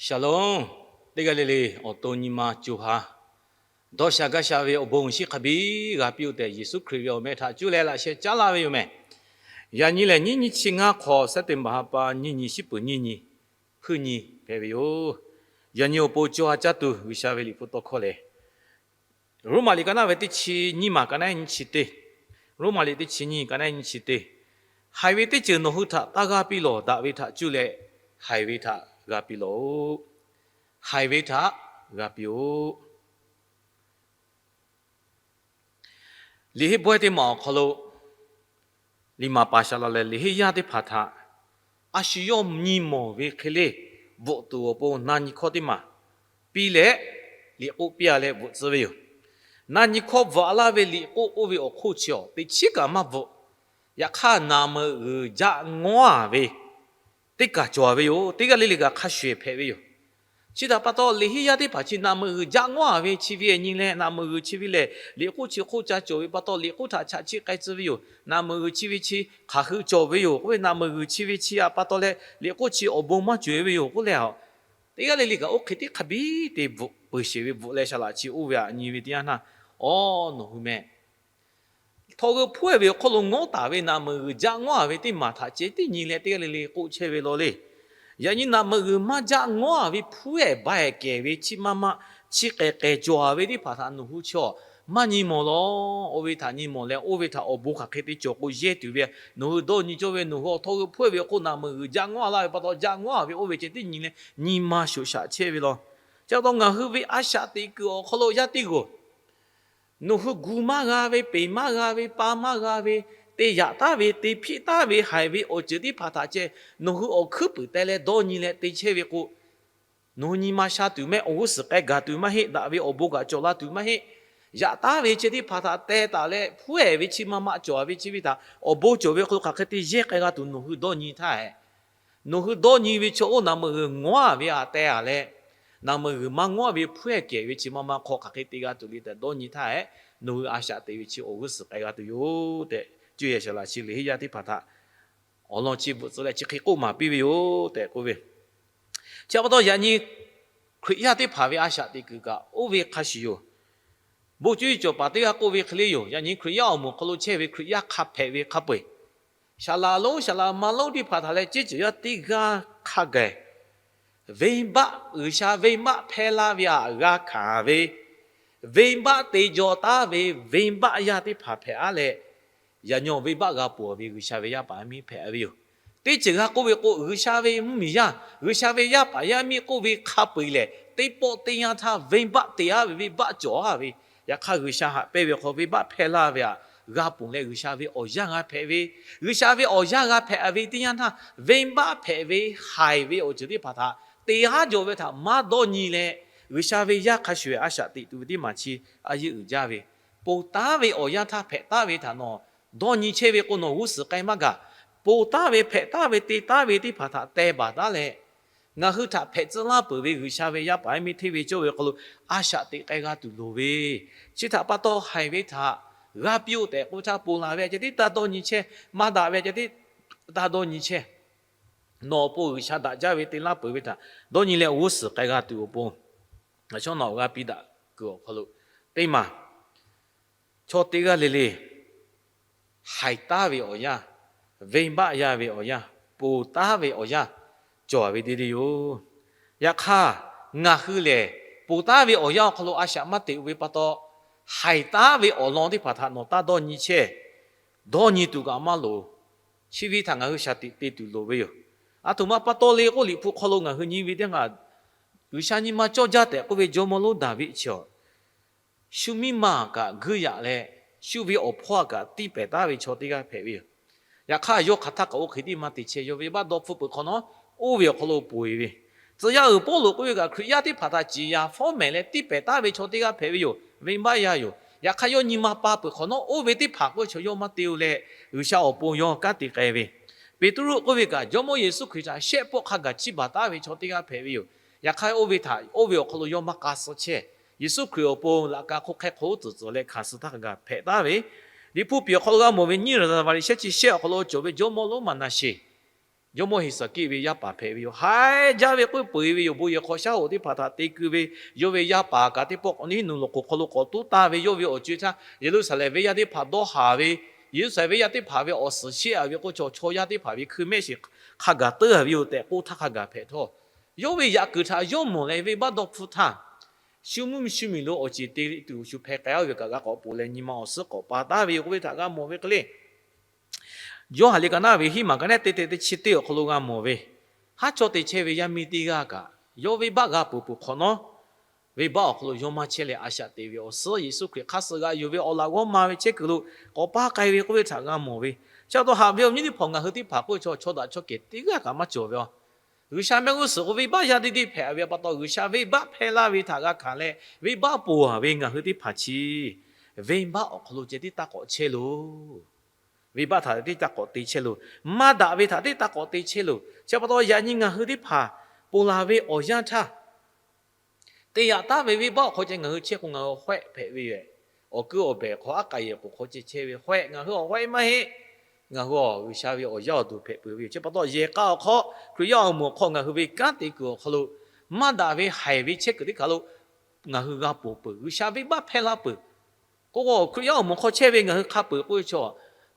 Shalom. Teˇ g'aˇ le le awˬ to nyi ma co ha dawˇ sha gaˇ sha ve awˬ bon awˬ shinˉ hk'a biˇ g'a piˇ-oˆ tehꞈ, Yeˍsuˆ Hkriꞈ ve awˬ meh htaꞈ cuˇ leh laꞈ sheh caˉ laˇ ve yoˬ meh. Yaꞈ nyi lehˬ, nyiˇ nyi chi ngaˇ hk'awꞈ September ha pa nyiˇ nyi, shiˉ peuˍ nyiˇ nyi, hpuiˇ nyi hpehꞈ ve yoˬ. Yaꞈ nyi awˬ pon co ha caˇ tuˬ G'uiˬsha ve liꞈ hpu tawˇ hkawˇ lehˬ, Roˉmaꞈ liꞈ ka naˉ ve teˇ chi nyiˇ maˬ ka naˉ nyiˇ chi teˇ, Roˉmaꞈ liꞈ teˇ chi nyiˇ ka naˉ nyiˇ chi teˇ, haiˬ ve teˇ ceuˬ nawˬ hui htaꞈ taˇ g'aˇ piˇ lawˬ. Daꞈ ve htaꞈ cuˇ leh haiˬ ve htaꞈ g'a piˇ lawˬ-oꞈ. Haiˬ ve htaꞈ g'a piˇ-oˆ. Liꞈ heˆ bawehˇ teˇ maˬ awˬ hk'aw lo liꞈ maˍ paˍ shaˍ laꞈ lehˬ, liꞈ heˆ yaˇ teˇ hpaˍ htaꞈ a shu yawˇ nyi mawˬ ve hk'e le bvuhꞈ tuˬ awˬ pon na nyi hkawˇ teˇ maˬ piˇ leh, liꞈ k'oˆ piˇ-a leh bvuhꞈ tcuh ve yoˬ. Na nyi hkawˇ bvuhꞈ-a laˇ ve liꞈ k'oˆ k'oˆ ve awˬ hk'oˆ chi awˬ teꞈ chiˉ kaꞈ maˇ bvuhꞈ. Yaꞈ hk'aˇ, naˍ meuꞈ g'uiˬ jaˆ ngawˉ-a ve teˇ kaˬ cawˬ ve yoˬ. Teˇ g'aˇ le le kaꞈ hk'a shuˍ ehˍ hpehꞈ ve yoˬ. Chi htaꞈ pa taw, liꞈ heˆ yaˇ teˇ hpaˍ chi naˍ meuꞈ g'uiˬ jaˆ ngawˉ-a ve chi ve nyi leh, naˍ meuꞈ g'uiˬ chi ve lehˬ liꞈ k'oˆ chi hk'oˆ ca cawˬ ve pa taw, liꞈ k'oˆ htaꞈ chaꞈ chiˆ k'ai tcuh ve yoˬ. Naˍ meuꞈ g'uiˬ chi ve chi hk'aˬ hui cawˬ ve yoˬ k'oˆ ve, naˍ meuꞈ g'uiˬ chi ve chi htaꞈ pa taw leh liꞈ k'oˆ chi awˬ bon maˇ cawˬ-e ve yoˬ k'oˆ leh, teˇ g'aˇ le le kaꞈ oˇ hk'e tiˉ hk'a biˇ te bvuhꞈ peuˬ sheˍ ve bvuhꞈ leh shaˍ laꞈ chi oˇ ve htaꞈ nyi ve teˇ yanˇ htaˇ, awˬ, nawˬ hui meh htawˇ g'euˆ hpfuhˇ-e ve awˬ hk'aw lo ngawˉ taˍ ve naˍ meuꞈ g'uiˬ jaˆ ngawˉ-a ve teˇ maˬ htaꞈ ceh tiˉ nyi leh teˇ g'aˇ le le k'oˆ chehˇ ve law le. Yaꞈ nyi naˍ meuꞈ g'uiˬ maˇ jaˆ ngawˉ-a ve hpfuhˇ-ehˍ ba-ehˍ kehˬ ve chi maˇ maˇ chi k'ehˍ k'ehˍ cawˬ-a ve teˇ hpaˍ htaꞈ nawˬ hui chaw maˇ nyi mawˬ lawˬ. Oˇ ve htaꞈ nyi mawˬ leh, oˇ ve htaꞈ awˬ bon hk'aˬ hk'e te cawˬ k'o yehˇ tuˬ ve nawˬ hui dawˇ nyi cawˇ ve, nawˬ hui awˬ htawˇ g'euˆ hpfuhˇ-e ve awˬ hk'oˆ naˍ meuꞈ g'uiˬ jaˆ ngawˉ-a laˇ ve pa taw, jaˆ ngawˉ-a ve oˇ ve ceh tiˉ nyi leh nyi ma shoꞈ shaꞈ chehˇ ve law. Chi pa taw ngaˬ hui ve a shaꞈ teꞈ kuiˬ awˬ hk'aw lo yaˇ teˇ g'aˇ nawˬ hui gu maˇ g'a ve, peˬ maˇ g'a ve, pa maˇ g'a ve, te yaꞈ taˉ ve, te hpiˆ taˉ ve, haiˬ ve awˬ ceuˬ teˇ hpaˍ htaꞈ ceh nawˬ hui awˬ hkuiˉ puiˍ teh leh dawˇ nyi leh te chehˇ ve k'o, nawˬ hui nyi ma sha tuˬ mehˆ, awˬ g'uˇ suhˍ k'ai gaˬ tuˬ maˇ heˆ. Daꞈ ve awˬ bon kaꞈ cawˬ la tuˬ maˇ heˆ. Yaꞈ taˉ ve chi teˇ hpaˍ htaꞈ teh taˍ leh hpfuhˇ-ehˍ ve chi maˇ maˇ cawˬ-a ve chi ve htaꞈ awˬ bon cawˬ ve hk'aw lo hk'aˬ hk'e te yehˇ k'ai g'a tuˬ nawˬ hui dawˇ nyi htaˇ-ehˍ. Nawˬ hui dawˇ nyi ve chaw oˇ naˍ meuꞈ g'uiˬ ngawˉ-a ve htaꞈ teh-a leh, naˍ meuꞈ g'uiˬ maˇ ngawˉ ve hpfuhˇ-ehˍ kehˬ ve chi maˇ maˇ hk'aw hk'aˬ hk'e te g'a tuˬ le tehꞈ dawˇ nyi htaˇ-ehˍ, nawˬ hui a shaꞈ teꞈ ve chi awˬ g'uˇ suhˍ k'ai g'a tuˬ yoˬ tehꞈ, cuˇ yehˬ shaˍ laꞈ chi liꞈ heˆ yaˇ teˇ hpaˍ htaꞈ awˬ lawn chi bvuhꞈ tcuh leh chi hk'e k'oˆ maˍ piˇ ve yoˬ tehꞈ k'oˆ ve. Chi pa taw yaꞈ nyi Hkriꞈ yaˇ teˇ hpaˍ ve a shaꞈ teꞈ kuiˬ kaꞈ oˇ ve hk'a shuˍ yoˬ. Bon cuˇ yiˍ cawˬ paˍ teˇ g'aˇ k'oˆ ve hk'e le yoˬ. Yaꞈ nyi Hkriꞈ yaˇ awˬ moˍ hk'aw lo chehˇ ve Hkriꞈ yaˇ hk'a hpehꞈ ve hk'a peu-eˬ, shaˍ laꞈ lonˉ shaˍ laꞈ ma lonˉ teˇ hpaˍ htaꞈ leh ceˇ ceuˬ yaˇ teˇ g'aˇ hk'a gaˬ, venˇbaˆ, G'uiˬsha venˇbaˆ hpehˇ laˇ ve htaꞈ g'a hkanˍ ve, venˇbaˆ te jaw taˉ ve venˇbaˆ yaˇ teˇ hpaˍ hpehꞈ-a leh, yaꞈ nyi venˇbaˆ g'a ponˬ ve G'uiˬsha ve yaˇ paˍ yaˇ miˇ hpehꞈ ve yoˬ. Teˇ ceuˬ g'a k'oˆ ve k'o, G'uiˬsha ve mvuhˇmiˬ yaˇ, G'uiˬsha ve yaˇ paˍ yaˇ miˇ k'oˆ ve hk'a peu-eˬ lehˬ, teˇ pawˆ teˇ yanˇ htaˇ venˇbaˆ te-a ve, venˇbaˆ cawˬ-a ve, yaꞈ hk'aˇ G'uiˬsha haꞈ pehnˇ ve hk'aw venˇbaˆ hpehˇ laˇ ve htaꞈ g'a ponˬ leh, G'uiˬsha ve awˬ yanˇ g'a hpehꞈ ve, G'uiˬsha ve awˬ yanˇ g'a hpehꞈ ve teˇ yanˇ htaˇ, venˇbaˆ hpehꞈ ve haiˬ ve awˬ ceuˬ teˇ hpaˍ htaꞈ te haˉ jaw ve htaꞈ maˇ dawˇ nyi leh, G'uiˬsha ve yaˇ hk'a shuˍ a shaꞈ teꞈ tuˬ ve teˇ maˬ chi a yeˇ uiˍ jaˇ ve, ponˬ taˉ ve awˬ yanˇ htaˇ hpehꞈ taˉ ve htaꞈ nawˬ dawˇ nyi chehˇ ve k'o, nawˬ g'uˇ suhˍ k'ai maˇ gaˬ. Ponˬ taˉ ve, hpehꞈ taˉ ve, te taˉ ve teˇ hpaˍ htaꞈ teh baˬ taˉ leh, ngaˬ hui htaꞈ hpehꞈ tcuh laˇ peuˬ ve G'uiˬsha ve yaˇ paˍ yaˇ miˇ hteˇ ve cawˇ ve hk'aw lo a shaꞈ teꞈ k'ai g'a tuˬ loˍ ve, chi htaꞈ pa taw haiˬ ve htaꞈ g'a piˇ-oˆ tehꞈ k'oˆ htaˇ, ponˬ laˬ ve aꞈ ceh tiˉ taˇ dawˇ nyi chehˇ, maˇ daꞈ ve aꞈ ceh tiˉ taˇ dawˇ nyi chehˇ. Nawˬ awˬ pon G'uiˬsha daꞈ jaˇ ve te laˇ peuˬ ve htaꞈ dawˇ nyi leh awˬ g'uˇ suhˍ k'ai g'a tuˬ awˬ pon, a shawˉ nawˬ g'a piˇ daꞈ kuiˬ awˬ hk'aw lo teˇ maˬ chaw teˇ g'aˇ le le haiˬ taˉ ve awˬ yanˇ, venˇbaˆ yaˇ ve awˬ yanˇ, ponˬ taˉ ve awˬ yanˇ cawˬ ve deˇ deˇ yoˬ. Yaꞈ hk'aˇ, ngaˬ hui lehˬ ponˬ taˉ ve awˬ yanˇ awˬ hk'aw lo a shaꞈ maˇ teꞈ-o ve pa taw, haiˬ taˉ ve awˬ lawn teˇ hpaˍ htaꞈ nawˬ taˇ dawˇ nyi chehˇ. Dawˇ nyi tuˬ kaꞈ maˇ loˍ. Chi ve htaꞈ ngaˬ hui shaˍ tiꞈ te tuˬ loˍ ve yoˬ. Aˬ htoꞈ ma pa taw le k'oˆ, liꞈ hpu hk'aw lo ngaˬ hui nyi ve teˇ hpaˍ, G'uiˬsha nyi ma cawˇ jaˇ tehꞈ k'oˆ ve jawˇmawˇ lonˉ Daˍviˆ chi awˬ shu miˇ ma kaꞈ guiˇ yaꞈ leh, shu ve awˬ hpawˇ kaꞈ tiˇ pehˍ taˉ ve chaw teˇ g'aˇ hpehꞈ ve yoˬ. Yaꞈ hk'aˇ, yawˇ hk'aˬ htaˇ kaꞈ oˇ hk'e tiˉ maˇ te chehˇ. Yawˇ ve venˇbaˆ dawˇ hpfuhˇ peuˬ hk'awꞈ nawˉ, oˇ ve awˬ hk'aw lo ponˬ-e ve, tcuh yaˇ uiˍ Pawˇluꞈ k'oˆ ve kaꞈ, Hkriꞈ yaˇ teˇ hpaˍ htaꞈ ciˍ yaˍ fawˉ mehˍ leh tiˇ pehˍ taˉ ve chaw teˇ g'aˇ hpehꞈ ve yoˬ. Venˇbaˆ yaˇ yoˬ. Yaꞈ hk'aˇ, yawˇ nyi ma pa peuˬ hk'awꞈ nawˉ, oˇ ve teˇ hpaˍ k'oˆ ve chaw yawˇ maˇ te-o leh, G'uiˬsha awˬ pon yawˇ kanˉ te k'ai ve, Peˍtruˆ k'oˆ ve kaꞈ, Jawˇmawˇ Yeˍsuˆ Hkriꞈ htaꞈ shehˆ pawˆ hk'a gaˬ chiˇ baˬ taˉ ve chaw teˇ g'aˇ hpehꞈ ve yoˬ. Yaꞈ hk'aˇ, oˇ ve htaꞈ oˇ ve awˬ hk'aw lo yawˇ maˇ k'a suh chehˇ. Yeˍsuˆ Hkriꞈ awˬ pon laꞈ ka hk'oˆ hk'e hk'oˆ tcuhˍ tcuhˍ leh hkanˍ suh htaˇ hk'a gaˬ hpehꞈ taˉ ve, Liꞈ hpu piˍ awˬ hk'aw lo g'a mawˬ ve nyiˇ Raˍzaˍvaˍ liꞈ shehˆ chi shehˆ awˬ hk'aw lo cawˬ ve jawˇmawˇ lonˉ Maˍnaˍsheˍ Jawˇmawˇ Heˍsaˍkiˆ ve yaˇ paˍ hpehꞈ ve yoˬ. Haiˬ jaˇ ve k'oˆ peuˬ-e ve yoˬ. Bon yehˬ hk'aw shaˉ hoꞈ teˇ hpaˍ htaꞈ te keu ve, yawˇ ve yaˇ paˍ kaꞈ teˇ pawˆ k'awꞈ nyi hiˉ nuˬ loˬ k'oˍ hk'aw lo k'awꞈ toˉ taˍ ve, yawˇ ve awˬ co-e htaˇ Yeˍruˆsaˍlehnˍ venˇ yaˇ teˇ hpaˍ dawˇ haˍ ve, Yeˍruˆsaˍlehnˍ venˇ yaˇ teˇ hpaˍ ve awˬ suhˍ sheˆ-a ve k'oˆ chaw, chaw yaˇ teˇ hpaˍ ve hkui mehˆ shiˍ hk'a gaˬ teuˉ-a ve yoˬ tehꞈ k'oˆ htaˇ hk'a gaˬ hpehꞈ htawˇ, yawˇ ve yaꞈ kuiˬ htaꞈ yawˇ mawˬ leh venˇbaˆ dawˇ hpfuhˇ htaˇ, shu mvuhˇ shu miˬ lo awˬ ceˬ te tuˬ shu hpeh k'ai-a ve kaꞈ g'a k'awꞈ ponˬ leh nyi ma awˬ suhˉ k'awꞈ pa taˍ ve yoˬ k'oˆ ve htaꞈ g'a mawˬ ve hk'e le. Yoˇhanˬ liꞈ ka naˉ ve hiˉ maˬ ka neˉ teˇ te teˇ chi teˇ awˬ hk'aw lo g'a mawˬ ve, haˉ chaw te chehˇ ve yaˇ miˇ teˇ g'aˇ kaꞈ, yawˇ venˇbaˆ g'a peuˬ peuˬ hk'awꞈ nawˉ, venˇbaˆ awˬ hk'aw lo yawˇ maˇ chehˇ leh a shaꞈ te ve awˬ suhˉ Yeˍsuˆ Hkriꞈ hk'aˇ suh g'a yuˬ ve awˬ laꞈ g'awˇ ma ve chehˇ kuiˬ lo k'awꞈ paˇ k'ai ve k'oˆ ve htaꞈ g'a mawˬ ve. Chi pa taw haꞈ ve awˬ nyi teˇ hpaˍ ngaˬ hui teˇ hpaˍ k'oˆ ve chaw, chaw daꞈ chaw kehˬ teˇ g'aˇ kaꞈ maˇ cawˬ ve a. G'uiˬsha mehˆ g'uˇ suhˍ k'o venˇbaˆ yaˇ teˇ deˇ hpehꞈ ve pa taw, G'uiˬsha venˇbaˆ hpehˇ laˇ ve htaꞈ g'a hkanˍ leh, venˇbaˆ ponˬ-a ve ngaˬ hui teˇ hpaˍ chi venˇbaˆ awˬ hk'aw lo ceh tiˉ taˇ k'awꞈ chehˇ loˬ. Venˇbaˆ htaꞈ tiˉ taˇ k'awꞈ te chehˇ loˬ. Maˇ daꞈ ve htaꞈ tiˉ taˇ k'awꞈ te chehˇ loˬ. Chi pa taw yaꞈ nyi ngaˬ hui teˇ hpaˍ ponˬ laˬ ve awˬ yanˇ htaˇ, te yaꞈ taˉ ve venˇbaˆ awˬ hk'aw ceh ngaˬ hui chehˇ k'o, ngaˬ hui hawehˆ hpehꞈ ve yoˬ. Awˬ kuiˉ awˬ behˬ hk'aw, aˉ k'ai yehˬ k'oˍ hk'aw ceh chehˇ ve hawehˆ, ngaˬ hui awˬ hawehˆ maˇ heˆ. Ngaˬ hui awˬ G'uiˬsha ve awˬ yaˇ awˬ duˬ hpehꞈ peuˬ ve yoˬ. Chi pa taw yehˬ k'a awˬ hk'aw Hkriꞈ yaˇ awˬ moˍ awˬ hk'aw ngaˬ hui ve kanˉ te kuiˬ awˬ hk'aw lo, maˇ daꞈ ve haiˬ ve chehˇ kuiˬ teˇ hpaˍ lo ngaˬ hui g'a ponˬ peuˬ, G'uiˬsha venˇbaˆ hpehˇ laˇ peuˬ. K'o, Hkriꞈ yaˇ awˬ moˍ hk'aw chehˇ ve ngaˬ hui hk'a peuˬ k'oˆ ve chaw,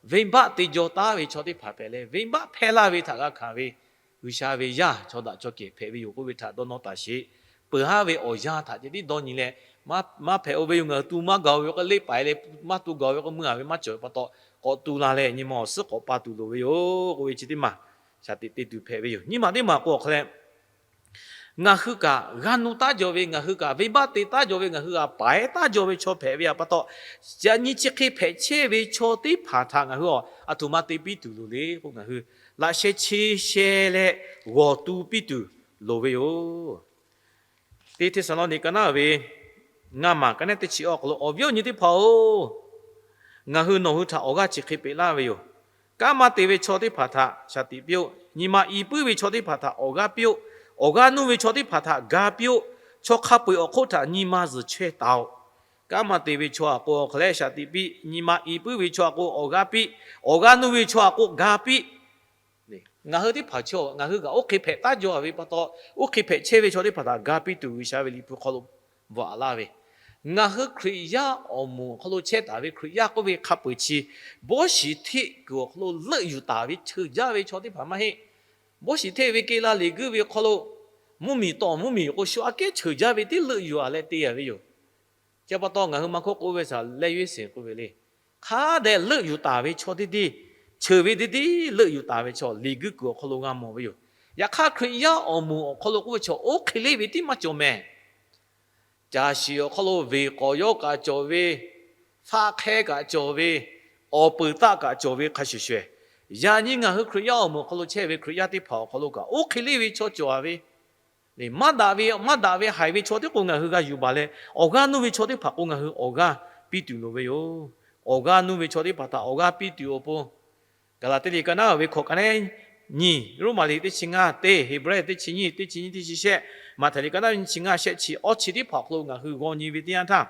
venˇbaˆ te jaw taˉ ve chaw teˇ hpaˍ hpehꞈ leh, venˇbaˆ hpehˇ laˇ ve htaꞈ g'a hkanˍ ve G'uiˬsha ve yaˇ chaw daꞈ chaw kehˬ hpehꞈ ve yoˬ k'oˆ ve htaꞈ dawˇ nawˇ taˍ sheˍ. Peuˬ haˉ ve awˬ yanˇ htaꞈ ceh tiˉ dawˇ nyi leh, maˇ hpehꞈ-o ve yoˬ. Ngaˬ hui tu maˇ gaˬ-o ve k'o, leˇ paiˍ leh maˇ tu gaˬ-o ve k'o, meuˇ-a ve maˇ cawˬ ve pa taw, k'awꞈ tu la leh nyi ma awˬ suhˉ k'awꞈ pa tuˬ loˍ ve yoˬ k'oˆ ve chi teˇ maˬ shaˍ tiꞈ te tuˬ hpehꞈ ve yoˬ. Nyiˇ maˬ teˇ maˬ k'o awˬ hk'aw leh, ngaˬ hui kaꞈ g'a nuˇ taˉ jaw ve, ngaˬ hui kaꞈ venˇbaˆ te taˉ jaw ve, ngaˬ hui kaꞈ paiˍ taˉ jaw ve chaw hpehꞈ ve pa taw, yaꞈ nyi chi hk'e hpehꞈ chehˇ ve chaw teˇ hpaˍ htaꞈ ngaˬ hui a, aˬ htoꞈ ma te piˇ tuˬ loˍ le k'o, ngaˬ hui laꞈ sheh che sheh leh g'awˬ tu piˇ tuˬ loˍ ve yoˬ. Teˇ Hteˇsaˍlawˇniˆ ka naˉ ve ngaˇ maˬ ka neˉ teˇ chi awˬ hk'aw lo, awˬ viˉ awˬ nyi teˇ hpaˍ-oˬ, ngaˬ hui nawˬ hui htaꞈ awˬ g'aˇ chi hk'e peꞈ laˇ ve yoˬ. Kanˉ maˇ te ve chaw teˇ hpaˍ htaꞈ shaˍ tiꞈ piˇ-oˆ. Nyi ma i puiˉ ve chaw teˇ hpaˍ htaꞈ awˬ g'aˇ piˇ-oˆ. Awˬ g'aˇ nuˇ ve chaw teˇ hpaˍ htaꞈ ga piˇ-oˆ. Chaw hk'a peu-eˬ awˬ hk'oˆ htaꞈ nyi ma zuhˬ chaweh taˍ-oꞈ. Kanˉ maˇ te ve chaw-a k'o awˬ hk'aw leh shaˍ tiꞈ piˇ, nyi ma i puiˉ ve chaw-a k'o awˬ g'aˇ piˇ, awˬ g'aˇ nuˇ ve chaw-a k'o ga piˇ. Ngaˬ hui teˇ hpaˍ chaw, ngaˬ hui kaꞈ oˇ hk'e hpehꞈ taˉ jaw ve pa taw, oˇ hk'e hpehꞈ chehˇ ve chaw teˇ hpaˍ htaꞈ ga piˇ tuˬ G'uiˬsha ve Liꞈ hpu hk'aw lo bvuhꞈ laˇ ve, ngaˬ hui Hkriꞈ yaˇ awˬ moˍ awˬ hk'aw lo chehˇ taˍ ve Hkriꞈ yaˇ k'oˆ ve hk'a peu-eˬ chi, bawˇ shiˍ hteˆ kuiˬ awˬ hk'aw lo leuˆ yuˬ taˍ ve cheuˬ jaˇ ve chaw teˇ hpaˍ maˇ heˆ. Bawˇ shiˍ hteˆ ve ke la liꞈ guiˇ ve hk'aw lo mvuhˇmiˬ tawˇ mvuhˇmiˬ k'o shu aꞈ kehˉ cheuˬ jaˇ ve tiˉ leuˆ yuˬ-a leh te-a ve yoˬ. Chi pa taw ngaˬ hui maˇ hkawˇ k'oˆ ve shaˍ lehˆ yuˇ-eˬ seˍ k'oˆ ve le. Hk'a dehꞈ leuˆ yuˬ taˍ ve chaw teˇ deˇ, cheuˬ ve teˇ deˇ leuˆ yuˬ taˍ ve chaw liꞈ guiˇ kuiˬ awˬ hk'aw lo g'a mawˬ ve yoˬ. Yaꞈ hk'aˇ Hkriꞈ yaˇ awˬ moˍ awˬ hk'aw lo k'oˆ ve chaw oˇ hk'e le ve tiˉ maˇ cawˬ mehˍ. Caˬ shiˍ awˬ hk'aw lo veˬ k'awꞈ yawˇ kaꞈ cawˬ ve, faˆ hk'ehˇ kaꞈ cawˬ ve, awˬ peuˬ taˆ kaꞈ cawˬ ve hk'a shuˍ shuˍ, yaꞈ nyi ngaˬ hui Hkriꞈ yaˇ awˬ moˍ awˬ hk'aw lo chehˇ ve Hkriꞈ yaˇ teˇ hpaˍ awˬ hk'aw lo kaꞈ oˇ hk'e le ve chaw cawˬ-a ve, maˇ daꞈ ve, maˇ daꞈ ve haiˬ ve chaw teˇ k'o ngaˬ hui g'a yuˬ baˬ leh, awˬ g'aˇ nuˇ ve chaw teˇ hpaˍ k'o ngaˬ hui awˬ g'aˇ piˇ tuˬ loˍ ve yoˬ. Awˬ g'aˇ nuˇ ve chaw teˇ hpaˍ htaꞈ awˬ g'aˇ piˇ tuˬ awˬ pon, Gaˍlaˍtiˆ liꞈ ka naˉ ve hkawꞈ ka neˉ nyiˇ, Roˉmaꞈ liꞈ teˇ chi ngaˇ teˇ, Heˍbrehˇ teˇ chi nyiˇ, teˇ chi nyiˇ teˇ chi shehˆ, Maꞈhtehˍ liꞈ ka naˉ ve nyiˇ chi ngaˇ shehˆ chi awˇ chi teˇ hpaˍ awˬ hk'aw lo ngaˬ hui g'aw nyi ve teˇ yanˇ htaˇ,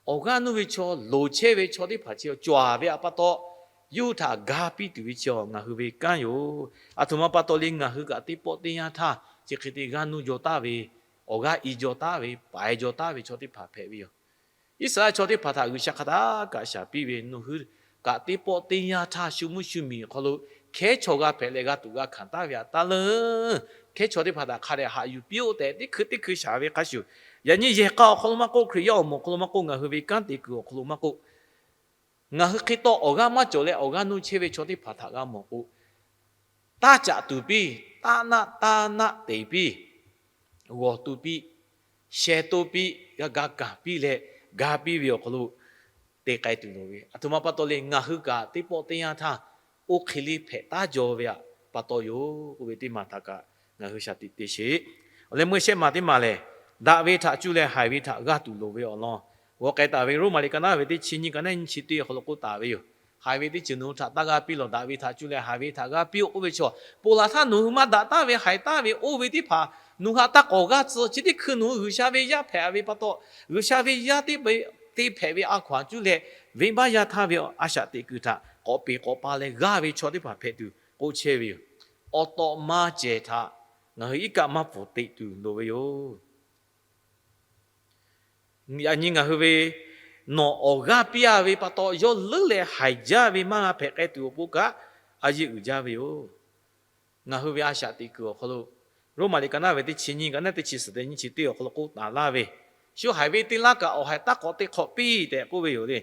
awˬ g'aˇ nuˇ ve chaw, loˍ chehˇ ve chaw teˇ hpaˍ chi cawˬ-a ve pa taw, yawˇ hui htaꞈ ga piˇ tuˬ ve chi ngaˬ hui ve kanˉ yoˬ. Aˬ htoꞈ ma pa taw le, ngaˬ hui kaꞈ teˇ pawˆ teˇ yanˇ htaˇ chi hk'e te g'aˇ nuˇ jaw taˉ ve, awˬ g'aˇ i jaw taˉ ve, paiˍ jaw taˉ ve chaw teˇ hpaˍ hpehꞈ ve yoˬ. Iˉsaˍreˍlaˆ chaw teˇ hpaˍ htaꞈ G'uiˬsha hk'aˬ htaˇ kaꞈ shaˍ piˇ ve, nawˬ hui kaꞈ teˇ pawˆ teˇ yanˇ htaˇ shu mvuhˇ shu miˬ awˬ hk'aw lo hkehˉ chaw g'a hpehꞈ leh g'a tuꞈ g'a hkanˍ taˉ ve htaꞈ taˇ leuˉ. Hkehˉ chaw teˇ hpaˍ htaꞈ hk'a dehꞈ haꞈ yuˬ piˇ-oˆ tehꞈ teˇ hkui teˇ hkui shaˍ ve hk'a shuˍ, yaꞈ nyi yehˬ k'a awˬ hk'aw lo maˇ k'oˆ, Hkriꞈ yaˇ awˬ moˍ awˬ hk'aw lo maˇ k'oˆ, ngaˬ hui ve kanˉ te kuiˬ awˬ hk'aw lo maˇ k'oˆ, ngaˬ hui hk'e taw awˬ g'aˇ maˇ cawˬ leh awˬ g'aˇ nuˇ chehˇ ve chaw teˇ hpaˍ htaꞈ g'a mawˬ k'o, taˇ caꞈ tuˬ piˇ, taˇ naˆ taˇ naˆ teˍ piˇ, g'awˬ tu piˇ, sheh toˇ piˇ, g'a ga kanˍ piˇ leh, ga piˇ ve awˬ hk'aw lo te k'ai tuˬ loˍ ve. Aˬ htoꞈ ma pa taw le, ngaˬ hui kaꞈ teˇ pawˆ teˇ yanˇ htaˇ oˇ hk'e le hpehꞈ taˉ jaw ve pa taw yoˬ k'oˆ ve teˇ maˬ htaꞈ kaꞈ ngaˬ hui shaˍ tiꞈ te sheˍ. Awˬ leh meuˇ shehˆ maˬ teˇ maˬ lehˬ, daꞈ ve htaꞈ cuˇ leh haiˬ ve htaꞈ g'aˇ tuˬ loˍ ve awˬ lawn g'aw k'ai taˍ ve Roˉmaꞈ liꞈ ka naˉ ve teˇ chi nyiˇ ka neˉ nyiˇ chi teˇ awˬ hk'aw lo k'oˆ taˍ ve yoˬ. Haiˬ ve teˇ ceuˬ nawˬ hui htaꞈ taˇ g'a piˇ lawˬ, daꞈ ve htaꞈ cuˇ leh haiˬ ve htaꞈ g'a piˇ-oˆ k'oˆ ve chaw, ponˬ laˬ htaˇ nawˬ hui maˇ daꞈ taˍ ve haiˬ taˍ ve oˇ ve teˇ hpaˍ nawˬ hui htaꞈ taˇ k'awꞈ g'aˇ tcuh. Chi teˇ hkui nawˬ hui G'uiˬsha ve yaˇ hpehꞈ ve pa taw, G'uiˬsha ve yaˇ teˇ hpaˍ te hpehꞈ ve a hkaw-anˬ cuˇ leh, venˇbaˆ yaˇ htaˇ ve a shaꞈ teꞈ kuiˬ htaꞈ k'awꞈ peˍ k'awꞈ pa leh g'aˇ ve chaw teˇ hpaˍ hpehꞈ tuˬ k'oˆ chehˇ ve yoˬ. awˬ tawꞈ maˇ cehˬ htaꞈ ngaˬ hui iˉ kaˆ maˇ pfuhˍ teꞈ tuˬ loˍ ve yoˬ. Yaꞈ nyi ngaˬ hui ve nawˬ awˬ g'aˇ piˇ-a ve pa taw, yawˇ leuˉ leh haiˬ jaˇ ve maˇ g'a hpehꞈ k'ai tuˬ awˬ pon kaꞈ a yeˇ uiˍ jaˇ ve yoˬ. Ngaˬ hui ve a shaꞈ teꞈ kuiˬ awˬ hk'aw lo, Roˉmaꞈ liꞈ ka naˆ ve teˇ chi nyiˇ, ka naˆ teˇ chi suhˍ tehꞈ nyiˇ chi teˇ awˬ hk'aw lo k'oˆ taˍ laˇ ve, shu haiˬ ve teˇ laˇ kaꞈ awˬ haiˬ taˉ k'awꞈ te hk'awꞈ piˇ tehꞈ k'oˆ ve yoˬ le.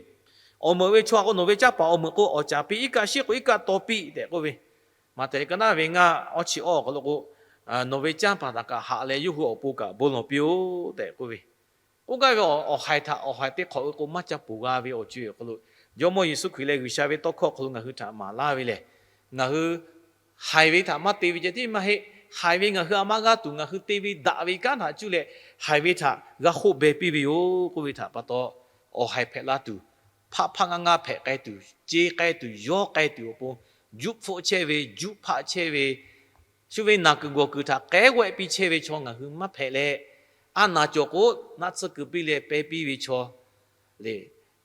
Awˬ meuꞈ ve chaw a k'o, nawˬ ve canˇ paˍ awˬ meuꞈ k'o awˬ caˍ piˇ, iˉ kaˆ shiˉ k'o iˉ kaˆ taw piˇ tehꞈ k'oˆ ve, Maꞈhtehˍ liꞈ ka naˆ ve ngaˇ awˇ chi awˇ awˬ hk'aw lo k'o, nawˬ ve canˇ paˍ htaꞈ kaꞈ haꞈ leh yawˇ hui awˬ pon kaꞈ bon lawˬ piˇ-oˆ tehꞈ k'oˆ ve, k'oˆ gaˇ ve awˬ haiˬ htaꞈ awˬ haiˬ te hk'awꞈ ve k'o maˇ ca ponˬ g'a ve awˬ co-e awˬ hk'aw lo, Jawˇmawˇ Yeˍsuˆ Hkriꞈ leh G'uiˬsha ve tawˇ hkawˇ awˬ hk'aw lo ngaˬ hui htaꞈ maˍ laˇ ve lehˬ, ngaˬ hui haiˬ ve htaꞈ maˇ te ve ceh tiˉ maˇ heˆ. Haiˬ ve ngaˬ hui a maˇ g'aˇ tuˬ, ngaˬ hui te ve daꞈ ve kanˉ htaꞈ cuˇ leh haiˬ ve htaꞈ g'a hoˆ beh piˇ ve yoˬ k'oˆ ve htaꞈ pa taw, awˬ haiˬ hpehꞈ la tuˬ, hpaˆ hpaˆ ngaˇ ngaˇ hpehꞈ k'ai tuˬ, ce k'ai tuˬ, yawˇ k'ai tuˬ awˬ pon, juˆ hpfuhˆ chehˇ ve, juˆ hpaˆ chehˇ ve, shu ve naˬ kuiˬ gawˬ kuiˬ htaꞈ k'ehˉ g'awehˆ piˇ chehˇ ve chaw ngaˬ hui maˇ hpehꞈ leh, a naˬ cawˬ k'o naˆ tsuhˇ kuiˬ piˇ leh pehˇ piˇ ve chaw le,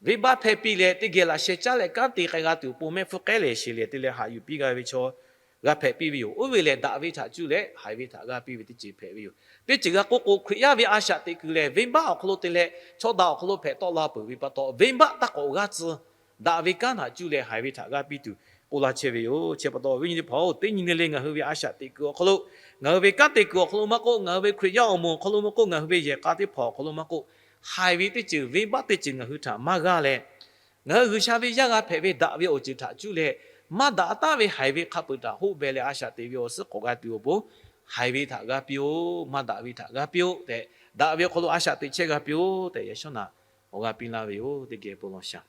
venˇbaˆ hpehˇ piˇ leh teˇ geh laꞈ sheh caˉ leh kanˉ te k'ai g'a tuˬ awˬ pon mehˆ hpfuhˇ k'ehˉ lehˬ sheˍ lehˬ te leh haꞈ yuˬ piˇ g'a ve chaw g'a hpehꞈ piˇ ve yoˬ. Oˇ ve lehˬ, daꞈ ve htaꞈ cuˇ leh haiˬ ve htaꞈ g'a piˇ ve teˇ ceuˬ hpehꞈ ve yoˬ. Teˇ ceuˬ g'a k'oˆ k'o, Hkriꞈ yaˇ ve a shaꞈ teꞈ kuiˬ lehˬ, venˇbaˆ awˬ hk'aw lo te leh chaw daꞈ awˬ hk'aw lo hpehꞈ tawˆ la peuˬ ve pa taw, venˇbaˆ taˇ k'awꞈ g'aˇ tcuh, daꞈ ve kanˉ htaꞈ cuˇ leh haiˬ ve htaꞈ g'a piˇ tuˬ k'oˆ laˇ chehˇ ve yoˬ. Chi pa taw, viˉ nyi teˇ hpaˍ-oˬ, teˇ nyi le le ngaˬ hui ve a shaꞈ teꞈ kuiˬ awˬ hk'aw lo, ngaˬ hui ve kanˉ te kuiˬ awˬ hk'aw lo maˇ k'oˆ, ngaˬ hui ve Hkriꞈ yaˇ awˬ moˍ awˬ hk'aw lo maˇ k'oˆ, ngaˬ hui ve yehˬ k'a teˇ hpaˍ awˬ hk'aw lo maˇ k'oˆ, haiˬ ve teˇ ceuˬ, venˇbaˆ teˇ ceuˬ ngaˬ hui htaꞈ maˇ g'aˇ leh, ngaˬ hui G'uiˬsha ve yaˇ g'a hpehꞈ ve daꞈ ve awˬ ceuˬ htaꞈ cuˇ leh, maˇ daꞈ taˉ ve haiˬ ve hk'a peuˬ htaꞈ hoˆ beh leh a shaꞈ teꞈ ve awˬ suhˉ k'awꞈ g'a tuˬ awˬ pon, haiˬ ve htaꞈ g'a piˇ-oˆ, maˇ daꞈ ve htaꞈ g'a piˇ-oˆ tehꞈ, daꞈ ve awˬ hk'aw lo a shaꞈ teꞈ chehˇ g'a piˇ-oˆ tehꞈ, yaꞈ shawˉ naꞈ awˬ g'a piˇ laˇ ve yoˬ. Teˇ geh bon lawˬ shaˍ.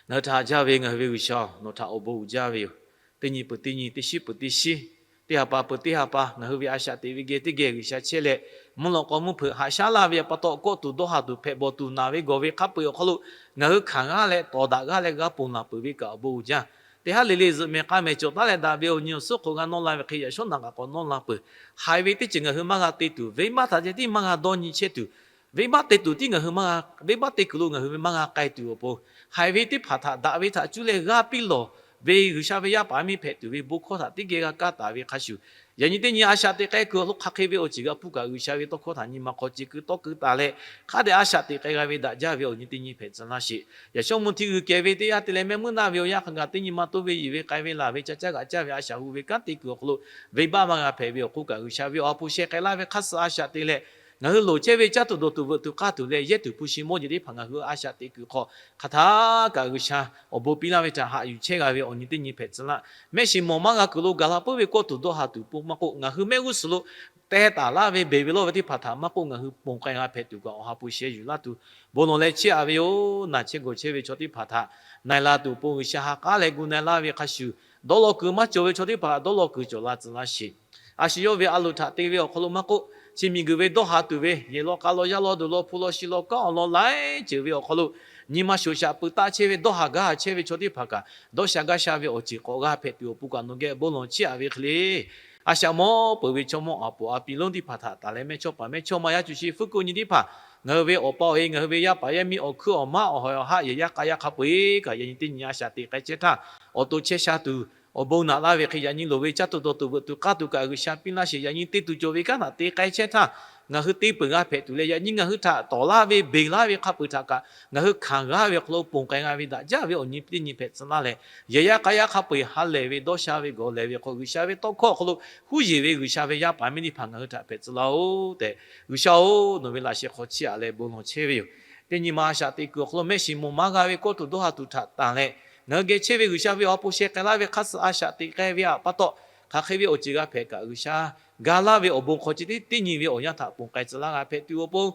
Ngaˬ hui htaꞈ haꞈ jaˇ ve ngaˬ hui ve G'uiˬsha-oˬ, nawˬ htaꞈ awˬ bon uiˍ jaˇ ve yoˬ. Teˇ nyi peuˬ teˇ nyi, teˇ shinˉ peuˬ teˇ shinˉ, teˇ ha pa peuˬ teˇ ha pa ngaˬ hui ve a shaꞈ teꞈ ve geh teˇ geh G'uiˬsha chehˇ leh, mvuhˇ lawꞈ k'aw mvuhˇ hpeuꞈ haꞈ shaˉ laˇ ve pa taw, kawˆ tuˬ dawˇ ha tuˬ hpehꞈ bawˬ tuˬ naˬ ve gawˬ ve hk'a peu-eˬ awˬ hk'aw lo ngaˬ hui hkanˍ g'aˇ leh tawˍ daꞈ g'aˇ leh g'a ponˬ laˬ peuˬ ve kaꞈ awˬ bon uiˍ jaˇ. Teˇ haˉ le le zuhꞈ mehˍ k'a mehˍ cawˬ taˉ leh daꞈ ve awˬ nyi awˬ suhˉ hk'oꞈ g'a nawˇ la ve hk'e, yaꞈ shawˉ naꞈ kaꞈ k'awꞈ nawˇ la peuˬ. Haiˬ ve teˇ ceuˬ ngaˬ hui maˇ g'a te tuˬ, venˇbaˆ htaꞈ ceh tiˉ maˇ g'a dawˇ nyi chehˇ tuˬ, venˇbaˆ te tuˬ tiˉ ngaˬ hui maˇ g'a, venˇbaˆ te kuiˬ lo ngaˬ hui ve maˇ g'a k'ai tuˬ awˬ pon, haiˬ ve teˇ hpaˍ htaꞈ daꞈ ve htaꞈ cuˇ leh g'a piˇ lawˬ ve G'uiˬsha ve yaˇ paˍ miˇ hpehꞈ tuˬ ve bon hkawˇ htaꞈ teˇ geh g'a kaˇ taˍ ve hk'a shuˍ, yaꞈ nyi teˇ nyi a shaꞈ teꞈ k'ai kuiˬ awˬ hk'aw hk'aˬ hk'e ve awˬ ceuˬ g'a hpuˇ kaꞈ, G'uiˬsha ve tawˇ hkawˇ htaꞈ nyi ma hk'aw ce keu tawˇ keu taˍ leh, hk'a dehꞈ a shaꞈ teꞈ k'ai g'a ve daꞈ jaˇ ve awˬ nyi teˇ nyi hpehꞈ tcuh laˇ sheˍ. Yaꞈ shawˉ mvuhˇ htiˇ g'uiˬ kehˬ ve teˇ yanˇ te leh mehˆ meuˇ naˆ ve awˬ yanˇ hk'a gaˬ teˇ nyi ma toˇ ve yiˬ ve k'ai ve laˬ ve ca caˇ g'aꞈ caˇ ve a shaꞈ hu ve kanˉ te kuiˬ awˬ hk'aw lo, venˇbaˆ maˇ g'a hpehꞈ ve awˬ hk'oˆ kaꞈ, G'uiˬsha ve awˬ ha hpu sheh k'ai laˇ ve hk'a suh a shaꞈ te leh, ngaˬ hui loˍ chehˇ ve caˇ tuˬ dawˬ tuˬ veuꞈ tuˬ k'aˇ tuˬ leh yehˇ tuˬ hpu shi mawˇ jeˬ teˇ hpaˍ ngaˬ hui a shaꞈ teꞈ kuiˬ hk'aw hk'aˬ htaˇ kaꞈ G'uiˬsha awˬ bon piˇ laˇ ve htaꞈ haꞈ yuˬ chehˇ g'a ve awˬ nyi teˇ nyi hpehꞈ tcuh laˇ. Mehˆ shiˍ mawˬ maˇ g'a kuiˬ lo gaˬ la puiˉ ve kawˆ tuˬ dawˇ ha tuˬ pon maˇ k'oˆ, ngaˬ hui mehˆ g'uˇ suhˍ lo teh taˍ laˇ ve beˬ ve lawˇ ve teˇ hpaˍ htaꞈ maˇ k'oˆ, ngaˬ hui ponˬ k'ai g'a hpehꞈ tuˬ kaꞈ awˬ ha hpu sheh yuˬ laˇ tuˬ bon lawˬ leh chiˇ aꞈ ve yoˬ. Naˬ chehˇ gawˬ chehˇ ve chaw teˇ hpaˍ htaꞈ na-e la tuˬ awˬ pon G'uiˬsha ha k'aˉ leh gu na-e laˇ ve hk'a shuˍ, dawˇ law kuiˬ maˇ cawˬ ve chaw teˇ hpaˍ dawˇ law kuiˬ cawˬ la tcuh laˇ sheˍ. A shu yawˇ ve a loˍ htaꞈ te ve awˬ hk'aw lo maˇ k'oˆ, chi miˬguiˬ ve dawˇ ha tuˬ ve yehˬ law k'a law yaˇ law duˬ law hpu law shi law kanˉ awˬ lawn laiˉ ceuˬ ve awˬ hk'aw lo, nyi ma shoˍ shaꞈ peuˬ taˆ chehˇ ve dawˇ ha gaˇ ha chehˇ ve chaw teˇ hpaˍ kaꞈ, dawˇ sha gaˇ sha ve awˬ ceuˬ k'awꞈ g'a hpehꞈ tuˬ awˬ pon kaꞈ nawˬ geh bon lawˬ chiˇ aꞈ ve hk'e le. A shaꞈ mawˇ peuˬ ve chaw mawˇ aˍ poˍ a pi lonˉ teˇ hpaˍ htaꞈ taˍ leh mehˇchawˇ paˍ mehˇchawˇma yaˇ cuˬ shi fuˉ kuˆ nyi teˇ hpaˍ, ngaˬ hui ve awˬ pa awˬ e, ngaˬ hui ve yaˇ paˍ yaˇ miˇ awˬ hkuiˉ awˬ maˉ awˬ hawˍ awˬ haˆ yehˬ yaˇ k'a yaˇ hk'a peu-eˬ kaꞈ yaꞈ nyi teˇ nyi a shaꞈ teꞈ k'ai chehˇ htaˇ, awˬ to chehˇ sha tuˬ awˬ bon naꞈ laˇ ve hk'e, yaꞈ nyi loˍ ve caˇ tuˬ dawˬ tuˬ veuꞈ tuˬ k'aˇ tuˬ kaꞈ G'uiˬsha piˇ laˇ sheˍ. Yaꞈ nyi te tuˬ cawˬ ve kanˉ htaꞈ te k'ai chehˇ htaˇ, ngaˬ hui te peuˬ g'a hpehꞈ tuˬ leh, yaꞈ nyi ngaˬ hui htaꞈ tawˍ laˇ ve beˬ laˇ ve hk'a peu-eˬ htaꞈ kaꞈ ngaˬ hui hkanˍ g'aˇ ve awˬ hk'aw lo ponˬ k'ai g'a ve daꞈ jaˇ ve awˬ nyi teˇ nyi hpehꞈ tcuh laˇ leh, yehˬ yaˇ k'a yaˇ hk'a peu-eˬ ha lehˬ ve dawˇ sha ve gawˬ lehˬ ve hk'aw G'uiˬsha ve tawˇ hkawˇ awˬ hk'aw lo huˉ yeˬ ve G'uiˬsha ve yaˇ paˍ miˇ teˇ hpaˍ ngaˬ hui htaꞈ hpehꞈ tcuh laˇ-oˬ tehꞈ, G'uiˬsha-oˬ, nawˬ ve laꞈ sheh hk'aw chiˇ aꞈ leh bon lawˬ chehˇ ve yoˬ. Teˇ nyi ma a shaꞈ teꞈ kuiˬ awˬ hk'aw lo mehˆ shiˍ mawˬ maˇ g'a ve kawˆ tuˬ dawˇ ha tuˬ htaꞈ tanˬ leh, ngaˬ hui geh chehˇ ve G'uiˬsha ve awˬ ha hpu sheh k'ai laˇ ve hk'a suh a shaꞈ teꞈ k'ai ve pa taw, hk'aˬ hk'e ve awˬ ceuˬ g'a hpehꞈ kaꞈ G'uiˬsha ga laˇ ve awˬ bon hk'aw ceh tiˉ teˇ nyi ve awˬ yanˇ htaꞈ ponˬ k'ai tcuh laˇ g'a hpehꞈ tuˬ awˬ pon,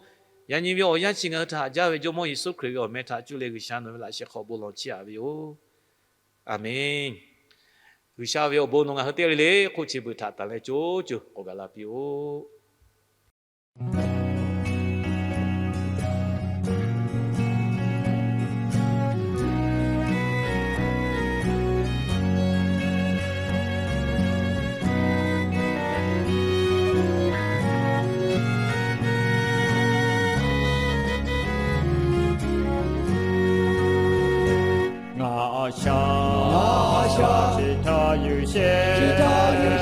yaꞈ nyi ve awˬ yanˇ chi ngaˬ hui htaꞈ haꞈ jaˇ ve Jawˇmawˇ Yeˍsuˆ Hkriꞈ ve awˬ meh htaꞈ cuˇ leh G'uiˬsha nawˬ ve laꞈ sheh hk'aw bon lawˬ chiˇ aꞈ ve yoˬ. Aˬmenˍ. G'uiˬsha ve awˬ bon nawˬ ngaˬ hui teˇ g'aˇ le le hk'oˆ chi beuꞈ htaꞈ tanˬ leh co co k'awꞈ gaˬ la piˇ-oˆ. Ngaˬ a shaꞈ, ngaˬ a shaꞈ chi htaꞈ yuˬ shehˍ, chi htaꞈ yuˬ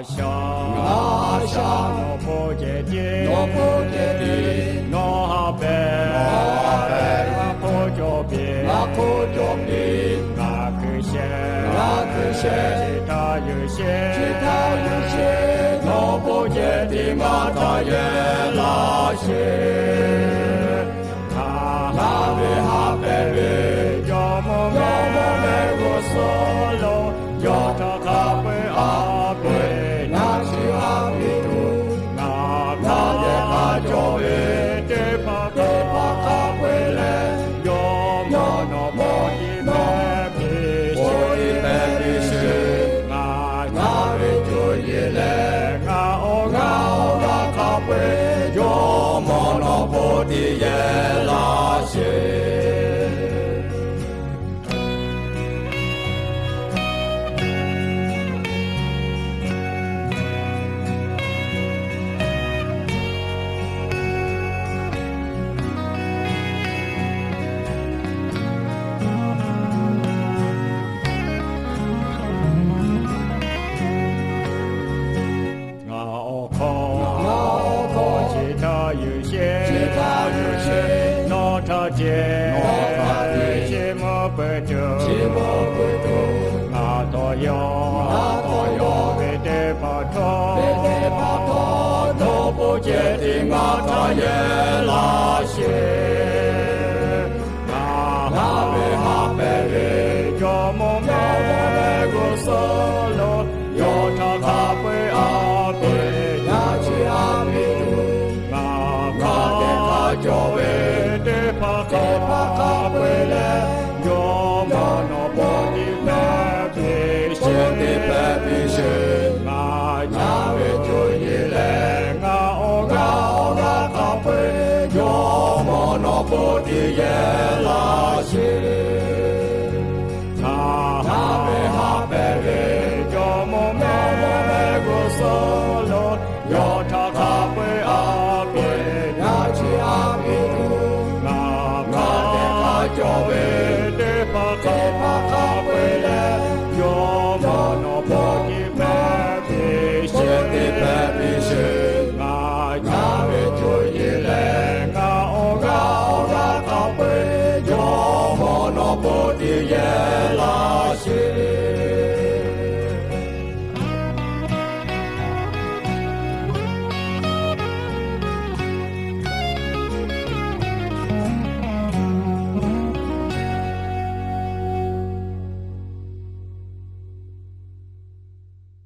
Sha, ngaˬ sha, nawˬ hpawˇ ceh tiˉ, nawˬ hpawˇ ceh tiˉ, nawˬ ha hpehꞈ, nawˬ ha hpehꞈ, ngaˬ hk'oˆ cawˬ piˇ, ngaˬ hk'oˆ cawˬ piˇ, ngaˬ hkui sheh, ngaˬ hkui sheh, chi htaˇ yawˇ sheh, chi htaˇ yawˇ sheh, nawˬ hpawˇ ceh tiˉ ngaˬ htaꞈ yehˇ laˇ sheˍ. Ngaˬ, ngaˬ ve ha hpehꞈ ve, Jawˇmawˇ, Jawˇmawˇ mehˆ g'uˇ suhˍ lo, yawˇ htaꞈ hk'a peu-eˬ a peu-eˬ ngaˬ chi a piˇ tuˬ, ngaˬ, ngaˬ yehˬ k'a cawˬ ve teˇ hpaˍ, teˇ hpaˍ hk'a peu-eˬ leh, Jawˇmawˇ nawˬ hpawˇ tiˉ hpehꞈ piˇ sheˍ. Ngaˬ, ngaˬ ve cuˇ yiˍ leh